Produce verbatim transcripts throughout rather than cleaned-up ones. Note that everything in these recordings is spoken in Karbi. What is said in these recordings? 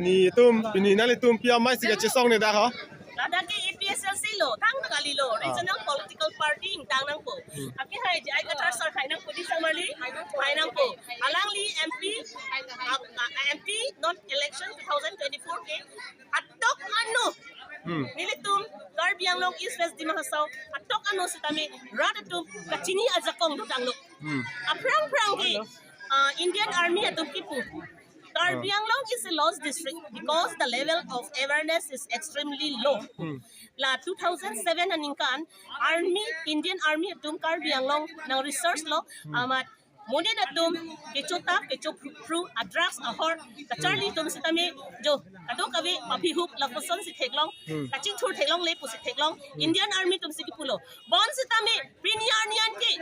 Itum, pini nanglitum pi amei si kachesong ne dak ho? Ladak ke A P H L C lo, thang kali lo, regional political party ingtang nangpo. Hmm. Akehai J I Kathar sir hai nangpo, di samarli hai nangpo. Alangli M P, ah, ah, M P non election two thousand twenty-four ke atok ano. Hmm. Nelitum Karbi Anglong East West Dima Hasao atok ano sitame rat atum kachini ajakong dotanglo. Hmm. Aphrang phrang ke, ah, Indian Army atum kipu. Karbi Anglong is a lost district because the level of awareness is extremely low. Hmm. La two thousand seven aningkan Army, Indian Army atum Karbi Anglong nang research lo, hmm, amat monit atum kecho tap, kecho phru, phru, a drugs ahor kacharli atum sitame jo kadokave papi hup lapuson si theklong, hmm, kachingthur theklongle pusi theklong, hmm, Indian Army atum si kipulo. Bonsitame pini arni anke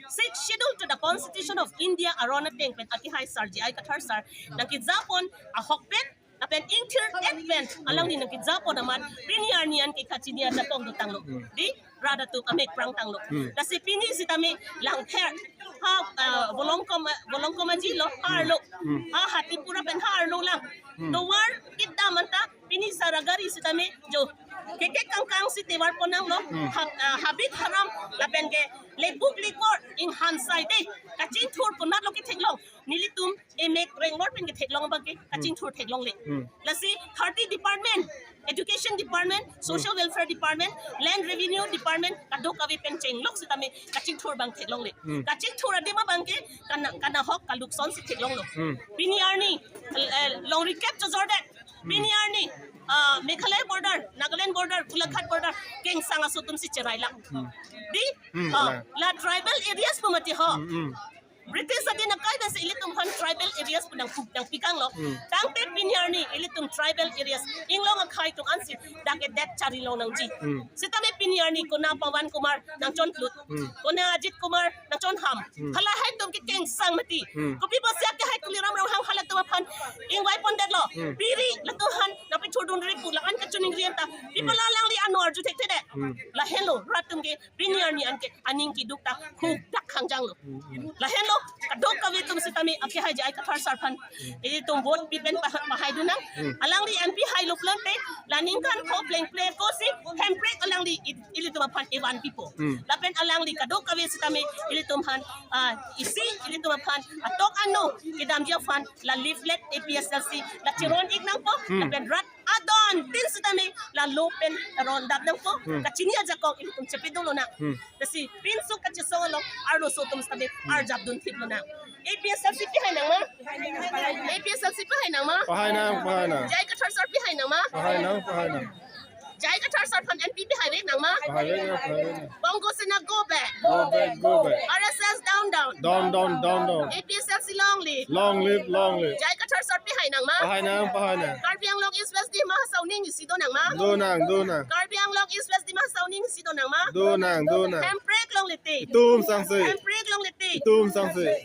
Sixth Schedule to the Constitution of India aron ateng pen akehai sir J I Kathar sir nangkejapon ahokpet lapen ingthir-et pen alangli nangkejapon amat pini arni anke kachini ajakong dotanglo. Hmm. Di rat atum amek prangtanglo. Hmm. Lasi pini sitame Langpher ha, ah, Volongkom, Volongkom aji lo, ha arlo. Hmm. Ha Hatipura pen ha arlo lang. Hmm. Tovar kedam anta pini sar agari sitame jo kekek kangkang si tevar ponanglo. Hmm. Ha, ah, habit haram lapen ke lebuk likor inghan saide kachingthur punat lo ketheklong. Nelitum emek renglor pen ketheklong abang ke kachingthur theklongle. Hmm. Lasi thirty department, Education Department, Social Welfare Department, Land Revenue Department, kadokave pen chenglok sitame kachingthur abang theklongle. Hmm. Kachingthur adim abang ke kana, kanahok kalukson si theklonglo. Hmm. Pini arni, eh, longri kep chojordet. Hmm. Pini arni, ah, Meghalaya border, Nagaland border, Golaghat border, kengsang aso atum si cherai lang. Hmm. Di, hmm, ah, la tribal areas pu mati ho. Hmm, hmm. British adin akai pen si ilitum aphan tribal areas pu nangpu, nangpikanglo. Hmm. Tangte pini arni ilitum tribal areas inglong akhei atum ansi dak ke det chari longnangji. Hmm. Sitame pini arni kona Pawan Kumar nangchonplut. Hmm. Kona Ajit Kumar nangchonham. Hmm. Halahai atum ke kengsang mati. Hmm. Kopi pusi akehai Tuliram Ronghang halatum aphan ingvai pondetlo. Hmm. Piri latum aphan nangpethurdunri pu la-an kachiningri anta. Pi pu, hmm, la alangli ano arju thekthedet. Hmm. Lahenlo rat atum ke pini arni anke aning keduk ta khuk dak hangjanglo. Hmm, hmm. Lahenlo kadokave atum sitame akehai J I Kathar sir aphan ilitum vote pi pen pa-, pahaidun nang. Hmm. Alangli M P hailo pulote la ningkan ko plengple ko si Hemprek alangli i-, ilitum aphan evan pipo. Hmm. Lapen alangli kadokave sitame ilitum aphan, ah, isi ilitum aphan atok ano kedamji aphan la leaflet A P H L C la cheron-ik nangpo. Hmm. Lapen rat adon tin sitame la lo pen rondap nangpo. Hmm. Kachini ajakong ilitum chepi dolo nang. Hmm. Lasi pinso kachesong along arloso atum sitame, hmm, arjap dun thip lonang. A P H L C pahai nang ma? A P H L C pahai nang ma? Pahai nang, pahai nang. J I Kathar sir pahai nang ma? Pahai nang, pahai nang. J I Kathar sir aphan M P pahai nang ma? Pahai nang, pahai nang. Bongo Sena go back. Go back, go back. R S S down, down. Down, down, down, down. A P H L C long live. Long live, long live. J I Kathar sir pahai nang ma? Pahai nang, pahai nang. Karbi Anglong East West Dima Hasao aning isi do nang ma? Do nang, do nang. Karbi Anglong East West Dima Hasao aning isi do nang ma? Do nang, do nang. Hemprek longle te. Itum sangse. Hemprek longle te. Itum sangse.